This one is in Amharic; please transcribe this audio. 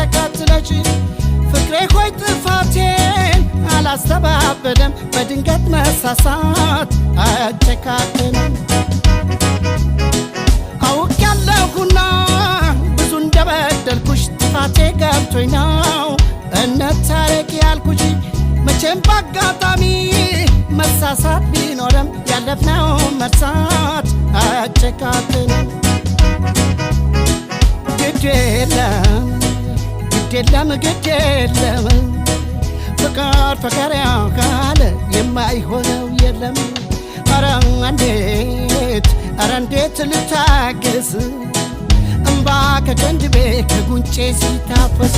ተከትለሽ። ፍቅሬ ሆይ ጥፋቴን አላስተባበለም፣ በድንገት መሳሳት አያጨካክንም። አውቄያለሁና ብዙ እንደበደልኩሽ፣ ጥፋቴ ገብቶኝ ነው እንታረቅ ያልኩሽ። መቼም በአጋጣሚ መሳሳት ቢኖርም ያለፍነው መርሳት አያጨካክንም። ግድ የለም፣ ግድ የለም፣ ግድ የለም፣ ፍቅር ፍቅር ያህል የማይሆነው የለም። ኧረ እንዴት፣ ኧረ እንዴት ልታገስ እምባ ከቅንድቤ ከጉንጬ ሲታፈስ?